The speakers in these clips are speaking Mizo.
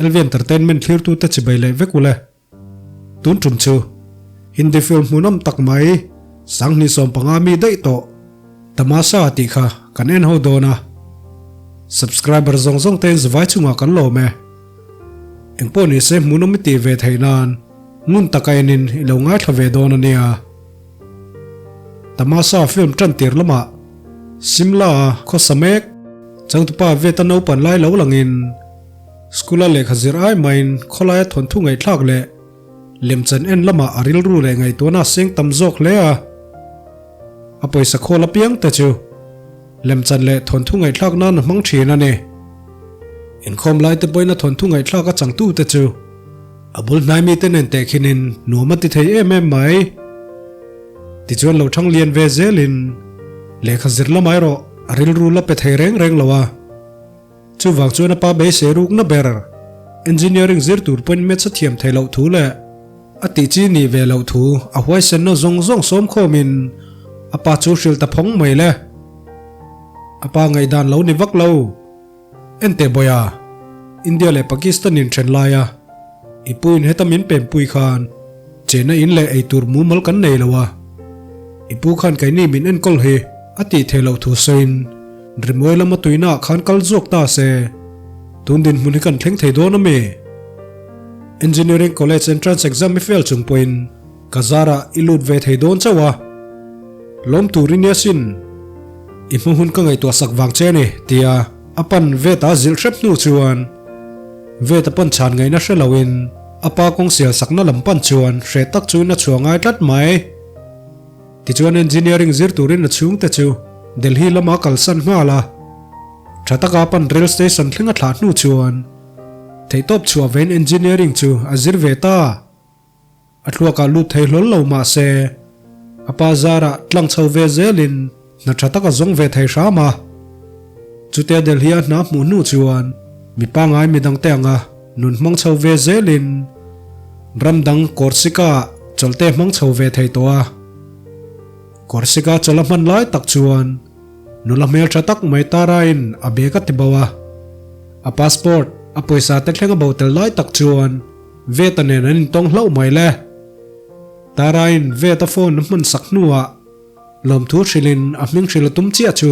LV Entertainment thlirtute chibai leh vek ule. Tun tum chu Hindi film hmuhnawm tak mai 2015 mi daih tawh Tamasha tih kha kan en ho dawn a. Subscriber zawng zawng tein zavai chungah kan lawm e. Engpawh nise hmuhnawm i tih ve theih nan ngun taka enin i lo ngaithla ve dawn a nia. Tamasha film tan tir lamah Simla a khawsa mek changtupa Veta naupan lai lo langin School-a lehkha zir ai maiin khawlaia thawnthu ngaihthlak leh lemchan en lamah a rilru leh ngaihtuahna a seng tam zawk hle a. A pawisa khawl apiang te chu lemchan leh thawnthu ngaihthlak nan a hmang thin a ni. Inkhawm lai te pawhin a thawnthu ngaihthlak a changtu te chu a bul hnai mite nen tehkhinin nuam a ti thei em em mai. Tichuan lo thang lian ve zelin lehkha zir lamah erawh a rilru la pe thei reng reng lo a. Chuvang chuan a pa beisei rukna ber engineering zir tur pawhin maths a thiam thei loh thu leh a tih chi nih ve loh thu a huaisenna zawng zawng sawm khawmin a pa chu hrilh ta phawng mai le. A pa ngaihdan lo ni vak lo. Enteh Bawia, India leh Pakistan in then laia i puin heta min penpui khan chena in leh eitur mumal kan nei lo a, i pu khan keini min enkawl hi a tih theih loh thu sawiin Rimawi lama tuina ah khan kal zawk ta se, tun dinhmun hi kan thleng thei dawn a mi? Engineering College entrance exam i fail chung pawhin ka zarah i lut ve thei dawn chauh a, lawm tur i nia sin, i hma hun ka ngaihtuah sak vang che a ni, tia a pan vet a zilh hrep hnu chuan vet a pan chhan ngaihna hre loin a pa kawng sial sakna lam pan chuan hreh tak chuin a chhuah ngai tlat mai. Tichuan engineering zir turin a chhungte chu Delhi lama kalsan nghal a, tha taka pan rail station thleng a thlah hnu chuan theihtawp chhuah vein engineering chu a zir ve ta. A thluakah lut thei hlawl lo mah se a pa zarah tlang chho ve zelin hna tha taka zawng ve thei hram a. Chutia Delhi a hna hmuh hnu chuan mi pangngai midangte anga nun hmang chho ve zelin ram dang Corsica ah chawlhte hmang chho ve thei tawh a. Corsica chawlh a hman lai tak chuan nula hmeltha tak mai Tara-in a bag a ti bo a. A passport, a pawisa te thleng a bo tel lai tak chuan Veta nen an intawng hlauh mai le. Tara-in Veta phone a hman sak hnuah lawmthu hrilhin a hming hrilh a tum chiah chu.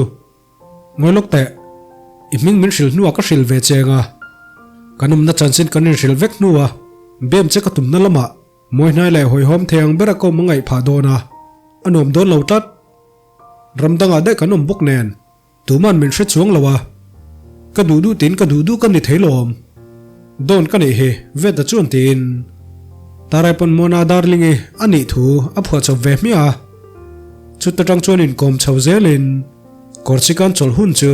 Ngawi lawk teh, i hming min hrilh hnuah ka hrilh ve cheng a, kan awmna chanchin kan inhrilh vek hnua bem che ka tumna lamah mawi hnai leh hawihhawm thei ang bera ka awm a ngaih phah dawn a, a nuam dawn lo tlat. Ram dangah daih kan awm bawk nen, tuman min hre chuang lo a, ka duh duh tiin ka duh duh ka ni thei lawm. Dawn ka nih hi, Veta chuan tiin Tarai pawn Mona Darling-i a nih thu a phuahchawp ve hmiah a, chuta tang chuan inkawm chho zelin, Kawrchikan chawlh hun chu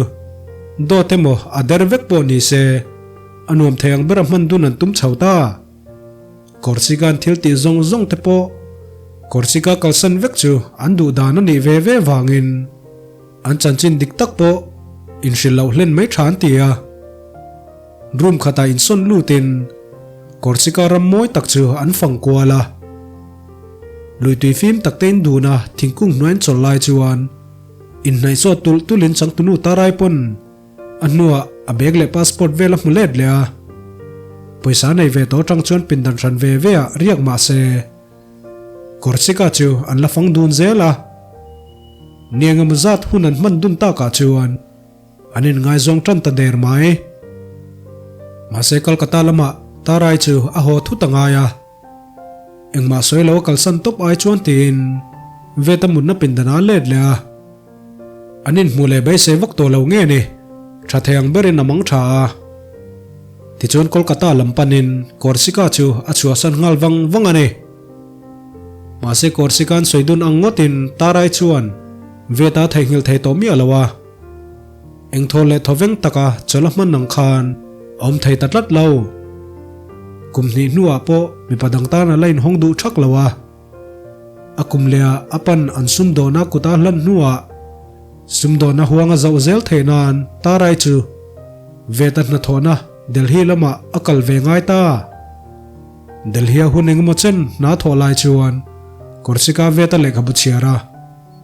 dawt emaw a der vek pawh ni se a nuam thei ang bera hman dun an tum chho ta. Kawrchikan thil tih zawng zawng te pawh Kawrchika kalsan vek chu an duh dan a nih ve ve vangin an chanchin dik tak pawh inhrilh loh hlen mai tha an ti a. Room khatah insawn lutin Kawrchika ram mawi tak chu an fang kual a. Lui tui fim tak te in dun a thingkung hnuai an chawlh lai chuan Inhnaih sawt tulh tulhin changtunu Tarai pawn a hnuah a bag leh passport vel a hmu let leh a. Pawisa nei ve tawh atang chuan pindan hran ve ve ah riak mah se Corsica chu an la fang dun zel a. Niang emaw zat hun an hman dun takah chuan an inngaizawng tan ta der mai. Mahse Kolkata lamah Tarai chu a haw thut a ngai a. Engmah sawi lo a kalsan tawp ai chuan tiin Veta mutna pindan ah a let leh a. An inhmuh leh beisei vak tawh lo nge ni, tha thei ang berin a mang tha a. Tichuan Kolkata lam panin Corsica chu a chhuahsan nghal vang vang a ni. Mahse Corsica an sawi dun ang ngawtin Tarai chuan Veta a theihnghilh thei tawh miah lo a. Engthaw leh thawveng taka chawlh a hman ang khan a awm thei ta tlat lo. Kum hnih hnuah pawh mipa dang tan a la inhawng duh thak lo a. A kum lehah a pan an sumdawna kut a hlan hnuah sumdawna huang a zauh zel theih nan Tarai chu Veta hnathawhna Delhi lamah a kal ve ngai ta. Delhi-a hun engemaw chen hna thawh lai chuan Corsica Veta lehkhabu chhiar a.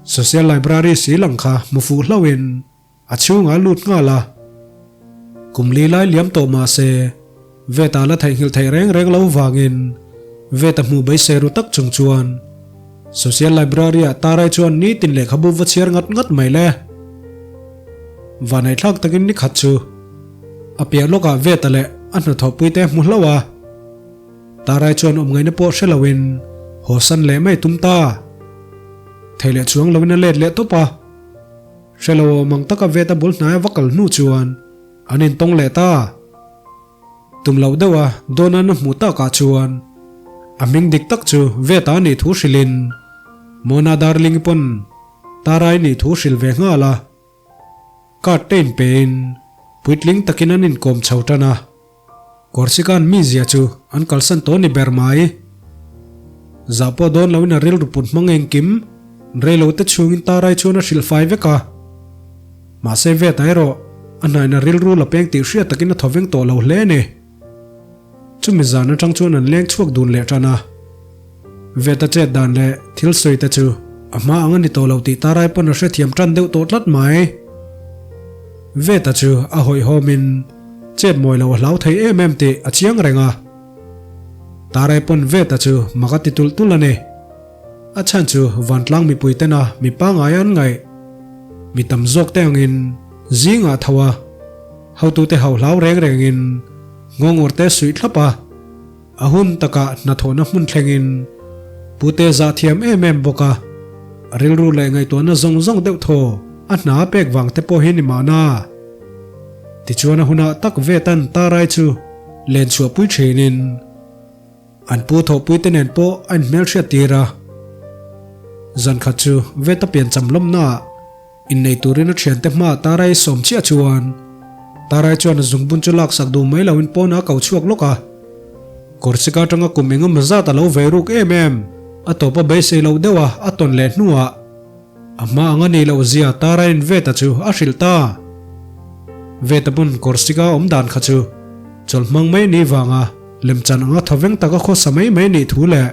Social Library si lang kha hmu fuh hlauhin a chhungah a lut nghal a. Kum li lai liam tawh mah se, Veta la theihnghilh theih reng reng lo vangin Veta hmuh beisei ru tak chung chuan Social Library ah Tarai chuan nitin lehkhabu va chhiar ngat ngat mai le. Vanaihthlak takin ni khat chu a piah lawkah Veta leh a hnathawhpui te hmu hlauh a. Tarai chuan awm ngaihna pawh hre loin haw san leh mai tum ta. Thei leh chuang loin a let leh tawp a. Hre lo awm ang taka Veta bul hnaia va kal hnu chuan an intawng leh ta. Tum loh deuha Donan a hmuh takah chuan a hming dik tak chu Veta a nih thu hrilhin Mona Darling-i pawn Tarai nih thu hrilh ve nghal a. Card te inpein puitling takin an inkawm chho tan a. Corsican mizia chu an kalsan tawh ni ber mai. Zah pawh dawn loin a rilru put hmang engkim reilo te chhungin Tarai chuan a hrilh fai vek a. Mahse Veta erawh a hnaihna rilru la peng tih hriat takin a thaw veng tawh lo hle a ni. Chumi zan atang chuan an leng chhuak dun leh tan a. Veta chet dan leh thil sawi te chu a hma ang a ni tawh lo tih Tarai pawn a hrethiam tan deuh tawh tlat mai. Veta chu a hawihhawmin chet mawi lo a hlau thei em em tih a chiang reng a. Tarai pawn Veta chu mak a ti tulh tulh a ni. A chhan chu vantlang mipui tena mi pangngai an ngaih. Mi tam zawk te angin zingah tho a, hotute hauh hlau reng rengin nghawngawr te suih thlap a, a hun takah hnathawhna hmun thlengin pute zah thiam em em bawk a, a rilru leh ngaihtuahna zawng zawng deuh thaw a hna a pek vang te pawh hi ni mahna. Tichuan a hunah tak ve tan Tarai chu len chhuahpui thinin, An pu thawhpuite nen pawh a inhmelhriat tir a. Zan khat chu Veta piancham lawmnaah innei turin a thiante hmaah Tarai sawm chiah chuan Tarai chuan a zungbun chu laksak duh mai loin pawnah a ko chhuak lawk a. Corsica atanga kum engemaw zat a lo vei ruk em em a tawp a beisei loh deuh a a tawn leh hnuah A hma ang a nih loh zia Tarain Veta chu a hrilh ta. Veta pawn Corsica awm dan kha chu chawlh hmang mai ni vanga lemchan anga thawveng taka khawsa mai mai nih thu leh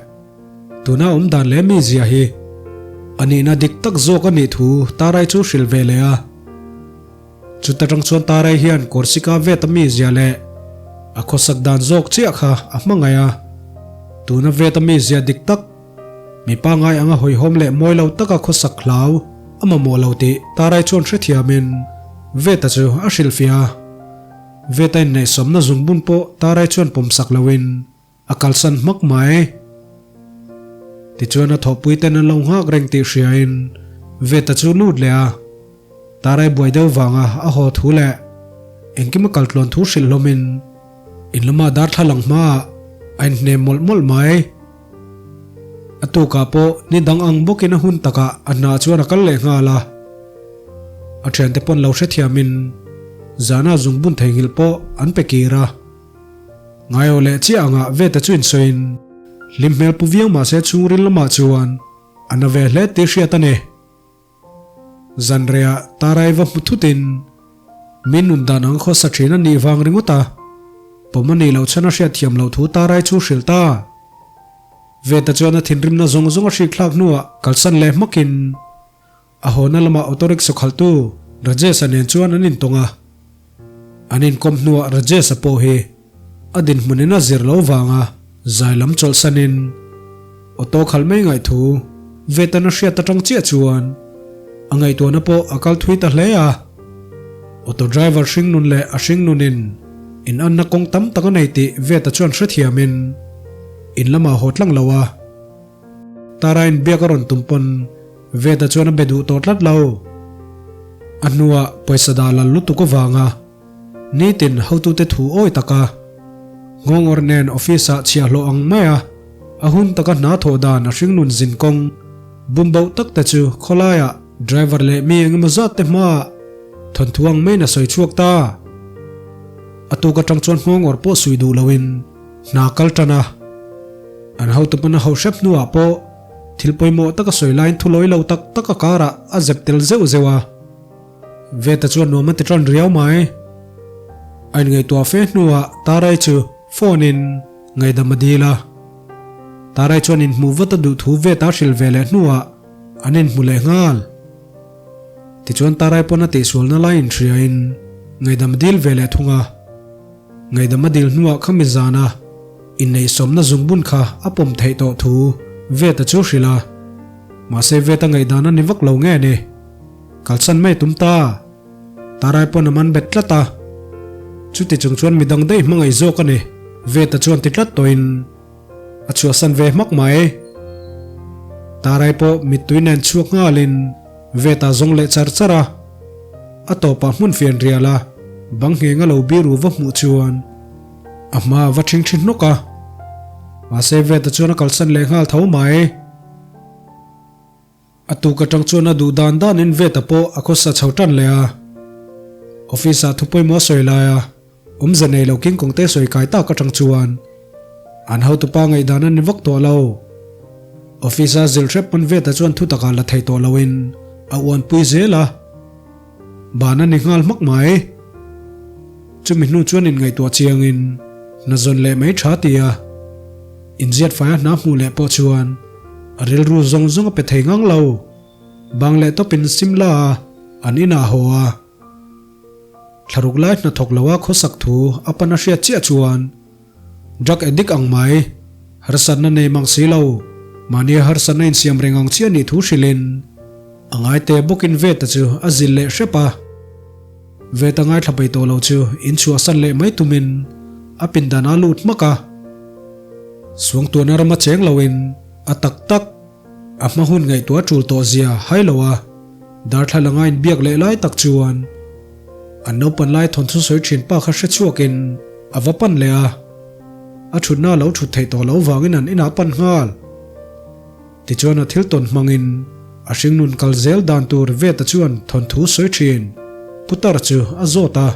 tuna awm dan leh mi zia hi a nihna dik tak zawk a nih thu Tarai chu hrilh ve leh a. Chuta tang chuan Tarai hian Corsica Veta mi zia leh a khawsak dan zawk chiah kha a hmangaih a. Tuna Veta mi zia dik tak Mi pangngai anga hawihhawm leh mawi lo taka khawsak hlau a mamawh lo tih Tarai chuan hrethiamin Veta chu a hrilhfiah a. Veta inneihsawmna zungbun pawh Tarai chuan pawmsak loin a kalsan hmak mai. Tichuan a thawhpuiten an lo nghak reng tih hriain Veta chu lut leh a. Tarai buai deuh vanga a haw thu leh engkim a kaltluan thu hrilh hlawmin in lama darthlalang hmaah a inhnem mawlh mawlh mai. A tukah pawh ni dang ang bawkin a hun takah a hna chuan a kal leh nghal a. A thiante pawn lo hrethiamin zana zungbun theihnghilh pawh an pe kir a. Ngaiaw leh chiah angah Veta chu insawiin hlim hmel pu viau mahse chhungril lamah chuan a na ve hle tih hriat a ni. Zanreiah Tarai va hmu thutin min nun dan ang khawsa thin a nih vang ringawt a, pawm a nih loh chhan a hriat thiam loh thu Tarai chu hrilh ta. Veta chuan a thinrimna zawng zawng a hrik thlak hnuah kalsan leh hmakin a hawna lamah auto rickshaw khalhtu Rajesh-a nen chuan an intawng a. An inkawm hnuah Rajesh-a pawh hi A dinhmunin a zir lo vanga zai lam chawlhsanin auto khalh mai ngaih thu Vetan a hriat atang chiah chuan a ngaihtuahna pawh a kal thui ta hle a. Auto driver hringnun leh a hringnunin inanna kawng tam tak a nei tih Veta chuan hrethiamin in lamah haw tlang lo a. Tarain biak a rawn tum pawn Veta chuan a be duh tawh tlat lo. A hnuah pawisa dah lal lutuk avanga. Nitin hotute thu awi taka nghawngawr nen office-ah chhiahhlawh ang maia a hun taka hna thawh dan a hringnun zin kawng bumboh tak te chu khawlaiah driver leh mi engemaw zat te hmaah thawnthu ang maiin a sawi chhuak ta. A tuk atang chuan nghawngawr pawh sui duh loin hna kal tan a, an hotu pawn a ho hrep hnuah pawh thil pawimawh taka sawi laiin thu lawi lo tak tak a karah a zep tel zeuh zeuh a. Veta chuan nuam a ti tan riau mai. A inngaihtuah fe hnuah Tarai chu phone in ngaihdam a dil a. Tarai chuan inhmuh vat a duh thu Veta a hrilh ve leh hnuah an inhmu leh nghal. Tichuan Tarai pawn a tihsualna lai inhriain ngaihdam a dil ve leh thung a. Ngaihdam a dil hnuah khami zana inneihsawmna zungbun kha a pawm theih tawh thu Veta chu hrilh a. Mahse Veta ngaihdan a ni vak lo nge ni? Kalsan mai tum ta. Tarai pawn a man bet tlat a. Chuti chung chuan midang daih hmangaih zawk a ni, Veta chuan ti tlat tawhin a chhuahsan ve hmak mai. Tarai pawh mittui nen chhuak nghalin Veta zawng leh char char a. A tawpah hmun fian rial a, bang ngheng a lo biru va hmuh chuan a hma a va ṭhing ṭhi hnawk a. Mahse Veta chuan a kalsan leh nghal tho mai. A tuk atang chuan a duh dan danin Veta pawh a khawsa chho tan leh a. Office ah thu pawimawh a sawi lai a, awmze nei lo king kawngte sawi kai tak atang chuan an hotupa ngaihdan a ni vak tawh lo. Office a zilh hrep pawn Veta chuan thu takah la thei tawh loin a uanpui zel a. Ban a ni nghal hmak mai. Chumi hnu chuan inngaihtuah chiangin hna zawn leh mai tha ti a. Inziat faia hna hmuh leh pawh chuan a rilru zawng zawng a pe thei ngang lo. Bang leh tawpin Simla a an inah a haw a. Thlaruk lai hnathawk loa khawsak thu a pan a hriat chiah chuan drug addict ang mai, harsatna nei mang si lo, mahnia harsatna insiam reng ang chiah nih thu hrilhin a ngaite bawkin Veta chu a zil leh hrep a. Veta ngaithla peih tawh lo chu inchhuahsan leh mai tumin a pindan a lut hmak a. Suangtuahna rama cheng loin a tak tak a hma hun ngaihtuah tul tawh zia hai lo a, darthlalang a inbiak leh lai tak chuan an naupan lai thawnthu sawi thin pa kha hre chhuakin a va pan leh a, a thutna a lo thut theih tawh loh vangin an inah pan nghal. Tichuan a thil tawn hmangin a hringnun kal zel dan tur Veta chuan thawnthu sawi thin Putar chu a zawt a.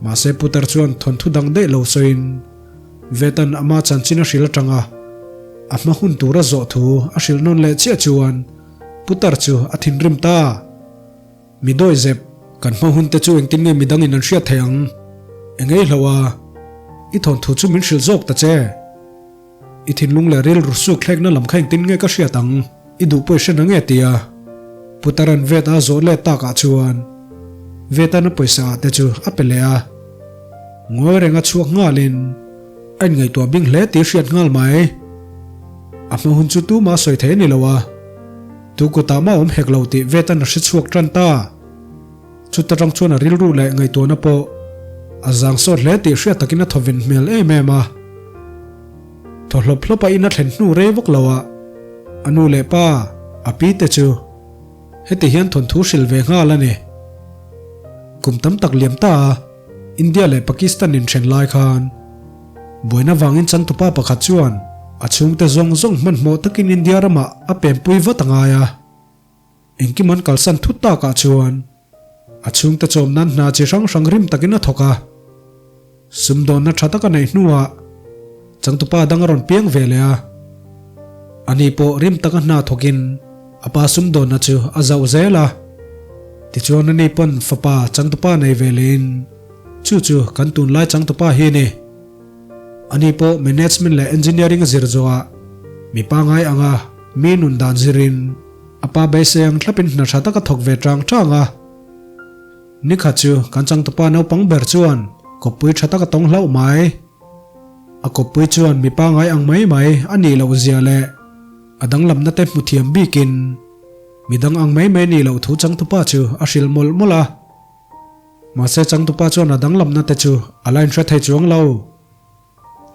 Mahse Putar chuan thawnthu dang daih lo sawiin Vetan ama chanchin a hrilh atanga a hma hun tur a zawh thu a hrilh nawn leh chiah chuan Putar chu a thinrim ta. Mi dawi zep, kan hma hun te chu engtin nge midang in an hriat theih ang? Engei hlo a, i thawnthu chu min hrilh zawk ta che. I thinlung leh rilru suk thlekna lam kha engtin nge ka hriat ang? I duh pawh i hre na nge tia Putaran Vet a zawh let takah chuan Vetan a pawisa ah te chu a pe leh a. Ngawi reng a chhuak nghalin a inngaihtuah bing hle tih hriat nghal mai. A hma hun chu tumah sawi thei a ni lo a, tu kutah mah awm hek lo tih Vetan a hre chhuak tan ta. Chuta tang chuan a rilru leh ngaihtuahna pawh a zang sawt hle tih hriat takin a thawven hmel em em a. Thaw hlawp hlawp a in a thlen hnu rei vak lo ah a nu leh pa, a pi te chu heti hian thawnthu hrilh ve nghal a ni. Kum tam tak liam ta a India leh Pakistan inthen lai khan buaina vangin changtupa pakhat chuan a chhungte zawng zawng hmanhmawh takin India ramah a pempui vat a ngai a. Engkim an kalsan thut takah chuan a chhungte chawm nan hna chi hrang hrang rim takin a thawk a. Sumdawnna tha tak a neih hnuah changtupa dang a rawn piang ve leh a. Ani pawh rim taka hna thawkin a pa sumdawnna chu a zauh zel a. Tichuan ani pawn fapa changtupa nei ve lehin chu chu kan tunlai changtupa hi a ni. Ani pawh Management leh Engineering a zir zawhah mi pangai anga mi nun dan zirin A pa beisei ang thlapin hna tha tak a thawk ve tang tang a. Nikhat chu kan changtupa naupang ber chuan kawppui tha tak a tawng hlauh mai. A kawppui chuan mi pangai ang mai mai a nih loh zia leh a danglamna te hmu thiam bikin midang ang mai mai nih loh thu changtupa chu a hrilh mawlh mawlh a. Mahse changtupa chuan a danglamna te chu a la inhre thei chuang lo.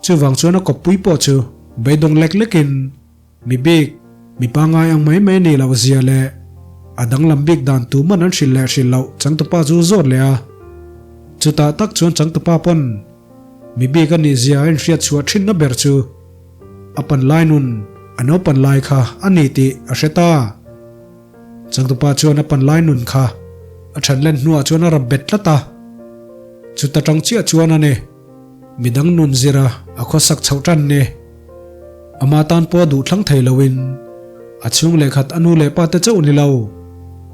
Chuvang chuan a kawppui pawh chu beidawng lek lekin mi bik, mi pangai ang mai mai nih loh zia leh a danglam bik dan tuman an hrilh leh hrilh loh changtupa chu zawt leh a. Chutah tak chuan changtupa pawn mi bik a nih zia a inhriat chhuah thinna ber chu a pan lai nun, a naupan lai kha a ni tih a hre ta. Changtupa chuan a pan lai nun kha a then len hnuah chuan a rap bet tlat a. Chuta tang chiah chuan a ni. Midang nun zira a khawsak chhoh tan ni. Ama tan pawh a duh thlang thei loin a chhung leh khat a nu leh pa te chauh ni lo,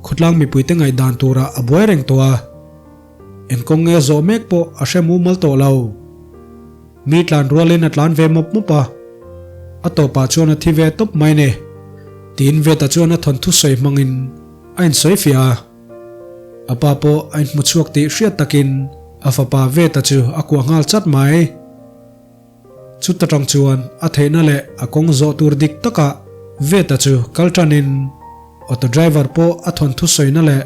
khawtlang mipuite ngaihdan turah a buai reng tawh a. Engkawng nge zawh mek pawh a hre mumal tawh lo. Mi tlan rualin a tlan ve mawp mawp a, a tawpah chuan a thi ve tawp mai ni. Tiin Veta chuan a thawnthu sawi hmangin a insawi fiah a. A pa pawh a inhmu chhuak tih hriat takin. A fapa Veta chu a kuah nghal chat mai. Chuta tang chuan a theihna leh a kawng zawh tur dik takah Veta chu kal tanin auto driver pawh a thawnthu sawina leh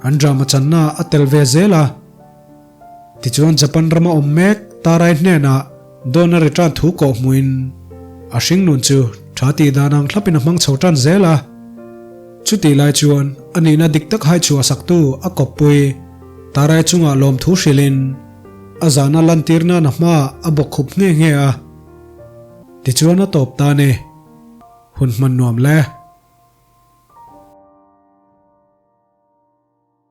an drama channa a tel ve zel a. Tichuan Japan rama awm mek Tarai hnenah dawn a return thu kawh hmuhin a hringnun chu tha tih dan ang thlapin a hmang chho tan zel a. Chutih lai chuan a nihna dik tak hai chhuah saktu a kawppui Tarai chungah lawmthu hrilhin a zahna lantir nan a hmaah a bawk khup nghe nghe a. Tichuan a tawp ta ni. Hun hman nuam le.